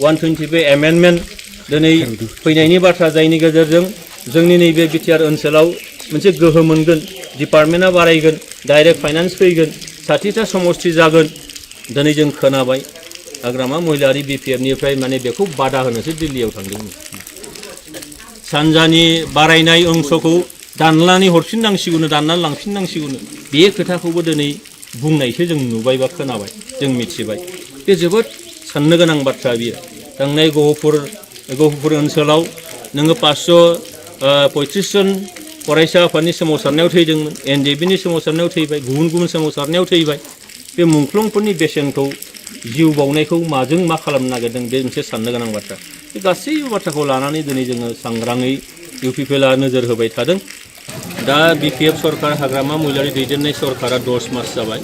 125 amendment दिनै फैनायनि बाथ्रा जायनि गेजेरजों जोंनि नैबे बिटिआर ओनसोलाव मोनसे गोहो मोनगोन डिपार्टमेन्टआ बारायगोन डाइरेक्ट फाइनान्स फैगोन 60टा समष्टि जागोन दिनै जों खोनाबाय हाग्रामा महिलारि बिपिएफनिफ्राय माने बेखौ बादा होनोसो दिल्लीयाव थांदोंमोन सानजानि बारायनाय अंशखौ दाननानै हरफिननांसिगौनो दाननानै लांफिननांसिगौनो बे खोथाखौबो दिनै बुंनायसो जों नुबाय बा खोनाबाय जों मिथिबाय बे जोबोद साननो गोनां बाथ्रा बियो थांनाय गहपुर ओनसोलाव नोङो 535 जन फरायसा आफादनि सोमावसारनायाव थैदोंमोन एनडिएफबिनि सोमावसारनायाव थैबाय गुबुन गुबुन सोमावसारनायाव थैबाय बे मुंख्लंफोरनि बेसेनखौ जिउ बावनायखौ माजों मा खालामनो नागिरदों बे मोनसे साननो गोनां बाथ्रा बे गासैबो बाथ्राखौ लानानै दिनै जोङो सांग्राङै इउपिपिएलआ नोजोर होबाय थादों दा बिपिएफ सरकार हाग्रामा महिलारि दैदेननाय सरकारा 10 मास जाबाय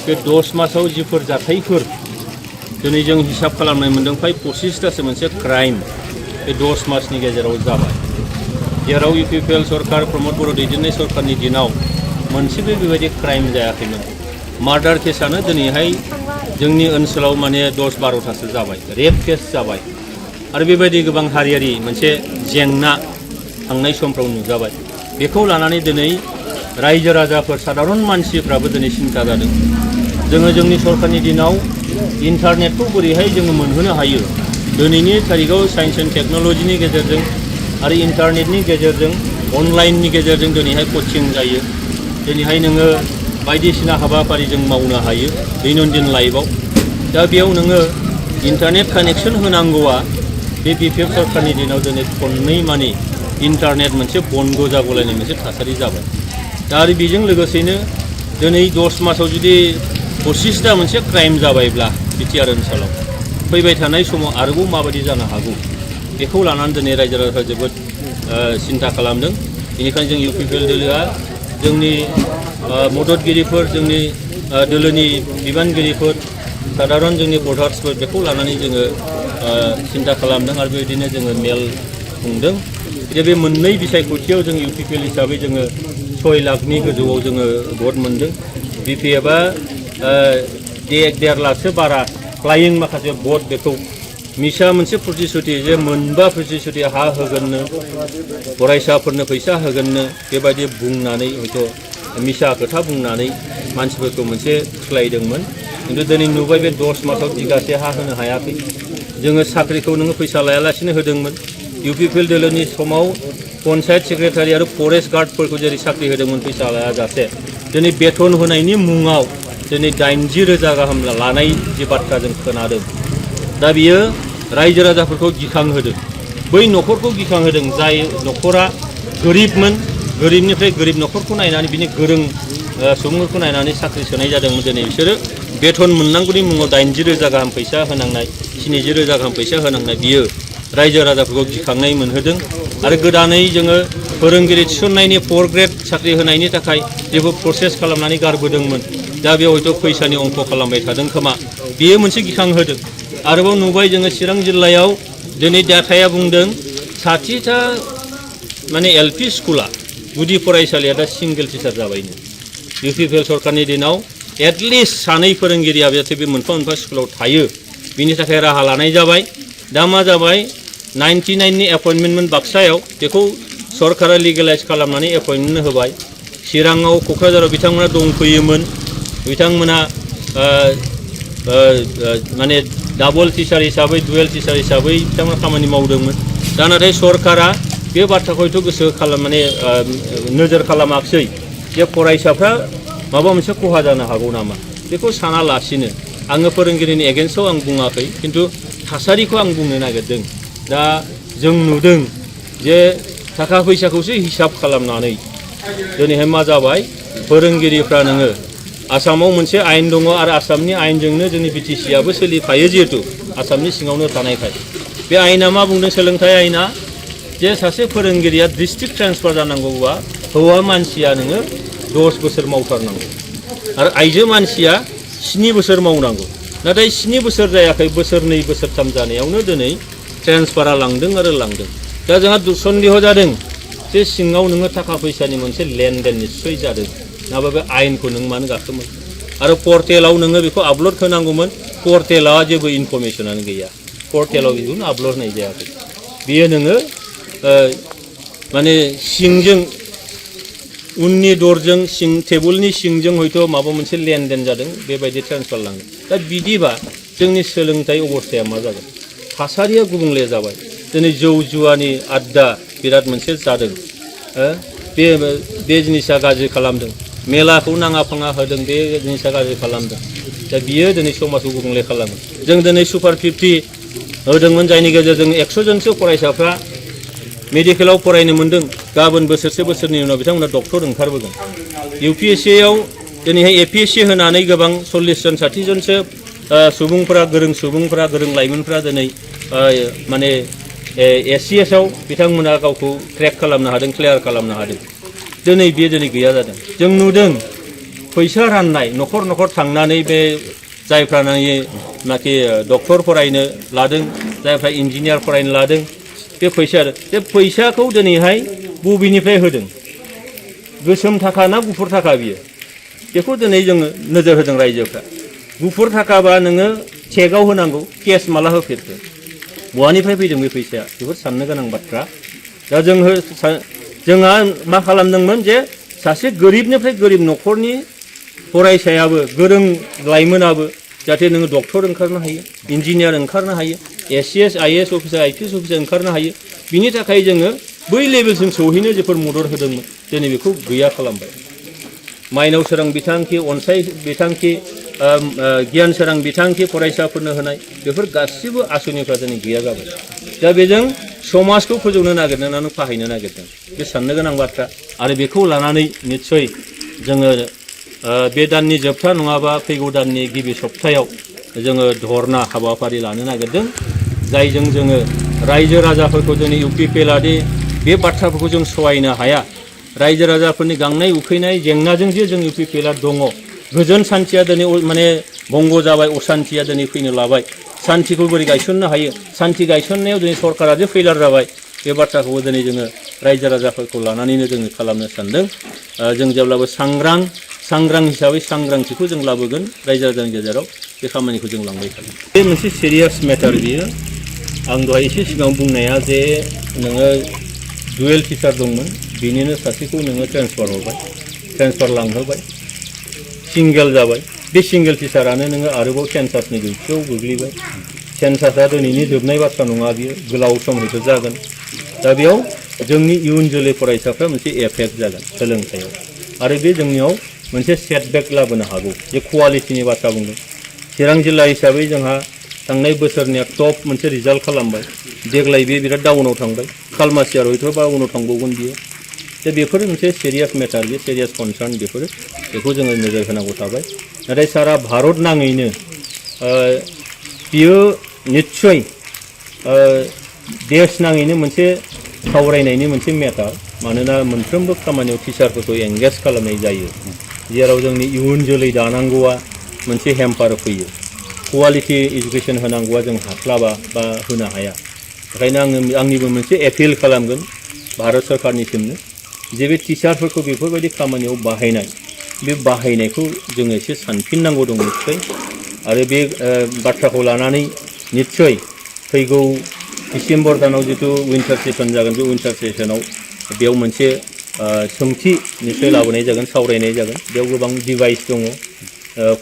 बे 10 मासाव जिफोर जाथायफोर दिनै जों हिसाब खालामनाय मोनदों फ्राय 25टासो मोनसे क्राइम बे 10 मासनि गेजेराव जाबाय जेराव इउपिपिएल सरकार प्रमद बर' दैदेननाय सरकारनि दिनाव मोनसेबो बेबायदि क्राइम जायाखैमोन मार्डार केसानो दिनैहाय जोंनि ओनसोलाव माने 10-12टासो जाबाय रेप केस जाबाय आरो बेबायदि गोबां हारियारि मोनसे जेंना थांनाय समफ्राव नुजाबाय बेखौ लानानै दिनै रायजो राजाफोर साधारन मानसिफ्राबो दिनै सिन्था जादों जोङो जोंनि सरकारनि दिनाव इन्टारनेटखौ बोरैहाय जोङो मोनहोनो हायो दिनैनि तारिखाव साइन्स एन्ड टेक्न'लजिनि गेजेरजों आरो इन्टारनेटनि गेजेरजों अनलाइननि गेजेरजों दिनैहाय कचिं जायो दिनैहाय नोङो बायदिसिना हाबाफारि जों मावनो हायो दैनन्दिन लाइफआव दा बेयाव नोङो इन्टारनेट कानेक्सन होनांगौआ बे बिपिएफ सरकारनि दिनाव दिनै खननै मानि इन्टारनेट मोनसे बन्द जागलायनाय मोनसे थासारि जाबाय दा आरो बेजों लोगोसेनो दिनै 10 मासाव जुदि 25टा मोनसे क्राइम जाबायब्ला बिटिआर ओनसोलाव फैबाय थानाय समाव आरोबाव माबायदि जानो हागौ बेखौ लानानै दिनै रायजो राजाफ्रा जोबोद सिन्था खालामदों बेनिखायनो जों इउपिपिएल दोलोआ जोंनि मददगिरिफोर जोंनि दोलोनि बिबानगिरिफोर साधारन जोंनि भटार्सफोर बेखौ लानानै जोङो सिन्था खालामदों आरो बेबायदिनो जोङो मेल खुंदों जे बे मोननै बिसायख'थियाव जों इउपिपिएल हिसाबै जोङो 6 लाखनि गोजौआव जोङो भट मोनदों बिपिएफआ 1.5 लाखसो बारा फ्लाइं माखासे भट बेखौ मिसा मोनसे प्रतिश्रुति जे मोनबा प्रतिश्रुति हा होगोननो फरायसाफोरनो फैसा होगोननो बेबायदि बुंनानै हयथ' मिसा खोथा बुंनानै मानसिफोरखौ मोनसे थुस्लायदोंमोन खिन्थु दिनै नुबाय बे 10 मासाव बिगासे हा होनो हायाखै जोङो साख्रिखौ नोङो फैसा लायालासिनो होदोंमोन इउपिपिएल दोलोनि समाव पन्चायत सेक्रेटारि आरो फरेस्ट गार्डफोरखौ जेरै साख्रि होदोंमोन फैसा लायाजासे दिनै बेथन होनायनि मुङाव दिनै 80,000 गाहाम लानाय जे बाथ्रा जों खोनादों दा बियो रायजो राजाफोरखौ गिखांहोदों बै न'खरखौ गिखांहोदों जाय न'खरा गोरिबमोन गोरिबनिफ्राय गोरिब न'खरखौ नायनानै बिनि गोरों सुबुंफोरखौ नायनानै साख्रि सोनाय जादोंमोन दिनै बिसोरो बेथन मोननांगौनि मुङाव 80,000 गाहाम फैसा होनांनाय 70,000 गाहाम फैसा होनांनाय बियो रायजो राजाफोरखौ गिखांनाय मोनहोदों आरो गोदानै जोङो फोरोंगिरि थिसननायनि 4 ग्रेड साख्रि होनायनि थाखाय जेबो प्रसेस खालामनानै गारबोदोंमोन दा बेयाव हयथ' फैसानि अंक खालामबाय थादों खोमा बेयो मोनसे गिखांहोदों आरोबाव नुबाय जोङो चिरां जिल्लायाव दिनै डाटाया बुंदों 60टा माने एलपि स्कुला गुदि फरायसालिया दा सिंगेल टिचार जाबायनो इउपिपिएल सरकारनि दिनाव एटलिस्ट सानै फोरोंगिरिया जाहाथे बे मोनफा मोनफा स्कुलाव थायो बिनि थाखाय राहा लानाय जाबाय दा मा जाबाय 99नि एपइन्टमेन्टमोन बाक्सायाव बेखौ सरकारा लिगेलाइज खालामनानै एपइन्टमेन्ट होबाय चिराङाव क'क्राझाराव बिथांमोना दंफैयोमोन बिथांमोना माने डाबल टिचार हिसाबै डुवेल टिचार हिसाबै बिथांमोना खामानि मावदोंमोन दा नाथाय सरकारा बे बाथ्राखौ हयथ' गोसो खालाम माने नोजोर खालामाखिसै जे फरायसाफ्रा माबा मोनसे खहा जानो हागौ नामा बेखौ सानालासिनो आङो फोरोंगिरिनि एगेन्स्टआव आं बुङाखै खिन्थु थासारिखौ आं बुंनो नागिरदों दा जों नुदों जे थाखा फैसाखौसो हिसाब खालामनानै दिनैहाय मा जाबाय फोरोंगिरिफ्रा नोङो आसामाव मोनसे आयेन दङ आरो आसामनि आयेनजोंनो जोंनि बिटिसिआबो सोलिफायो जिहेतु आसामनि सिङावनो थानायखाय बे आयेना मा बुंदों सोलोंथाइ आयेना जे सासे फोरोंगिरिया डिस्ट्रिक्ट ट्रेन्सफार जानांगौबा हौवा मानसिया नोङो 10 बोसोर मावथारनांगौ आरो आइजो मानसिया 7 बोसोर मावनांगौ नाथाय 7 बोसोर जायाखै बोसोरनै बोसोरथाम जानायावनो दिनै ट्रेन्सफारा लांदों आरो लांदों दा जोंहा सन्देह जादों जे सिङाव नोङो थाखा फैसानि मोनसे लेनदेन निस्सय जादों नाबा बे आयेनखौ नों मानो गाखोमोन आरो पर्टेलाव नोङो बेखौ आपल'ड होनांगौमोन पर्टेलाव जेबो इनफरमेसनानो गैया पर्टेलाव बेखौनो आपल'ड होनाय जायाखै बेयो नोङो माने सिंजों उननि दरजों सिं टेबुलनि सिंजों हयथ' माबा मोनसे लेनदेन जादों बेबायदि ट्रेन्सफार लाङो दा बिदिबा जोंनि सोलोंथाइ अबस्थाया मा जागोन थासारिया गुबुंले जाबाय दिनै जौ जुवानि आड्डा बिराद मोनसे जादों बे जिनिसा गाज्रि खालामदों मेलाखौ नाङा फाङा होदों बे जिनिसा गाज्रि खालामदों दा बियो दिनै समाजखौ गुबुंले खालामो जों दिनै सुपार 50 होदोंमोन जायनि गेजेरजों 100 जनसो फरायसाफ्रा मेडिकेलाव फरायनो मोन्दों गाबोन बोसोरनि उनाव बिथांमोना डक्टर ओंखारबोगोन UPSCआव दिनैहाय APSC होनानै गोबां 40 जन 60 जनसो सुबुंफोरा गोरों लाइमोनफोरा दिनै माने SCSआव बिथांमोना गावखौ क्रेक खालामनो हादों क्लियार खालामनो हादों दिनै गैया जादों जों नुदों फैसा राननाय न'खर थांनानै बे जायफ्रानाखि डक्टर फरायनो लादों जायफ्रा इन्जिनियार फरायनो लादों बे फैसाखौ दिनैहाय बबेनिफ्राय होदों गोसोम थाखा ना गुफुर थाखा बियो बेखौ दिनै जोङो नोजोर होदों रायजोफ्रा गुफुर थाखाबा नोङो चेकआव होनांगौ केस माला होफेरखो बहानिफ्राय फैदों बे फैसाया बेफोर साननो गोनां बाथ्रा दा जोंहा मा खालामदोंमोन जे सासे गोरिबनिफ्राय गोरिब न'खरनि फरायसायाबो गोरों लाइमोनाबो जाहाथे नोङो डक्टर ओंखारनो हायो इन्जिनियार ओंखारनो हायो SCS IAS officer IPS officer ओंखारनो हायो बिनि थाखाय जोङो बै लेभेलसिम सौहैनो जेफोर मदद होदोंमोन दिनै बेखौ गैया खालामबाय माइनाव सोरां बिथांखि अनसाय बिथांखि गियान सोरां बिथांखि फरायसाफोरनो होनाय बेफोर गासिबो आसनिफ्रा दिनै गैया जाबाय दा बेजों समाजखौ फोजौनो नागिरनानै फाहायनो नागिरदों बे साननो गोनां बाथ्रा आरो बेखौ लानानै निस्सय जोङो बे दाननि जोबथा नङाबा फैगौ दाननि गिबि सप्तायाव जोङो धरना हाबाफारि लानो नागिरदों जायजों जोङो रायजो राजाफोरखौ दिनै UPPLआदि बे बाथ्राफोरखौ जों सहायनो हाया रायजो राजाफोरनि गांनाय उखैनाय जेंनाजों जे जों UPPLआ दङ गोजोन सान्थिया दिनै माने बंग जाबाय असान्थिया दिनै फैनो लाबाय सान्थिखौ बोरै गायसननो हायो सान्थि गायसननायाव दिनै सरकारा जे फेलार जाबाय बे बाथ्राखौबो दिनै जोङो रायजो राजाफोरखौ लानानैनो जोङो खालामनो सानदों जों जेब्लाबो सांग्रां हिसाबै सांग्रांथिखौ जों लाबोगोन रायजो राजानि गेजेराव बे खामानिखौ जों लांबाय थागोन बे मोनसे सिरियास मेटार बियो आं दहाय एसे सिगाङाव बुंनाया जे नोङो डुवेल टिचार दंमोन बिनिनो सासेखौ नोङो ट्रेन्सफार लांहोबाय सिंगेल जाबाय बे सिंगेल टिचारानो नोङो आरोबाव सेन्सासनि डिउटियाव गोग्लैबाय सेन्सासआ दिनैनि जोबनाय बाथ्रा नङा बियो गोलाव सम हयथ' जागोन दा बेयाव जोंनि इयुन जोलै फरायसाफ्रा मोनसे एफेक्ट जागोन सोलोंथायाव आरो बे जोंनियाव मोनसे सेटबेक लाबोनो हागौ जे कुवालिटिनि बाथ्रा बुंदों चिरां जिल्ला हिसाबै जोंहा थांनाय बोसोरनिया टप मोनसे रिजाल्ट खालामबाय देग्लाय बे बिराद डाउनाव थांबाय खालमासिया हयथ' डाउनाव थांबावगोन बियो दा बेफोरो मोनसे सिरियास मेटार बे सिरियास कनसार्न बेखौ जोङो नोजोर होनांगौ थाबाय नाथाय सारा भारत नाङैनो बियो निस्सय देश नाङैनो मोनसे सावरायनायनि मोनसे मेटार मानोना मोनफ्रोमबो खामानियाव टिचारफोरखौ एंगेज खालामनाय जायो जेराव जोंनि इयुन जोलै दानांगौआ मोनसे हेम्पार फैयो कुवालिटि एजुकेसन होनांगौआ जों हास्लाबा बा होनो हाया ओंखायनो आंनिबो मोनसे एपिल खालामगोन भारत सरकारनिसिमनो जे बे टिचारफोरखौ बेफोरबायदि खामानियाव बे बाहायनायखौ जोङो एसे सानफिननांगौ दं निस्सय आरो बे बाथ्राखौ लानानै निस्सय फैगौ डिसेम्बर दानाव जितु विन्टार सेसन जागोन बे विन्टार सेसनाव बेयाव मोनसे सोंथि निस्सय लाबोनाय जागोन सावरायनाय जागोन बेयाव गोबां डिभाइस दङ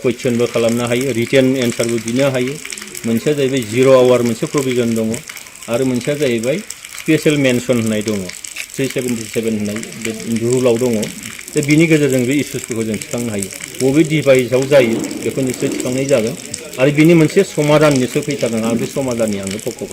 कुइसनबो खालामनो हायो रिटेन एन्सारबो बिनो हायो मोनसेया जाहैबाय 0 आवार मोनसे प्रभिजन दङ आरो मोनसेया जाहैबाय स्पेशेल मेनसन होनाय दङ 377 होननाय बे रुलाव दङ दा बिनि गेजेरजों बे इस्युसफोरखौ जों थिखांनो हायो बबे डिभाइसआव जायो बेखौ निस्सय थिखांनाय जागोन आरो बिनि मोनसे समाधान निस्सय फैथारनाङा बे समाधाननि आङो पक्ष'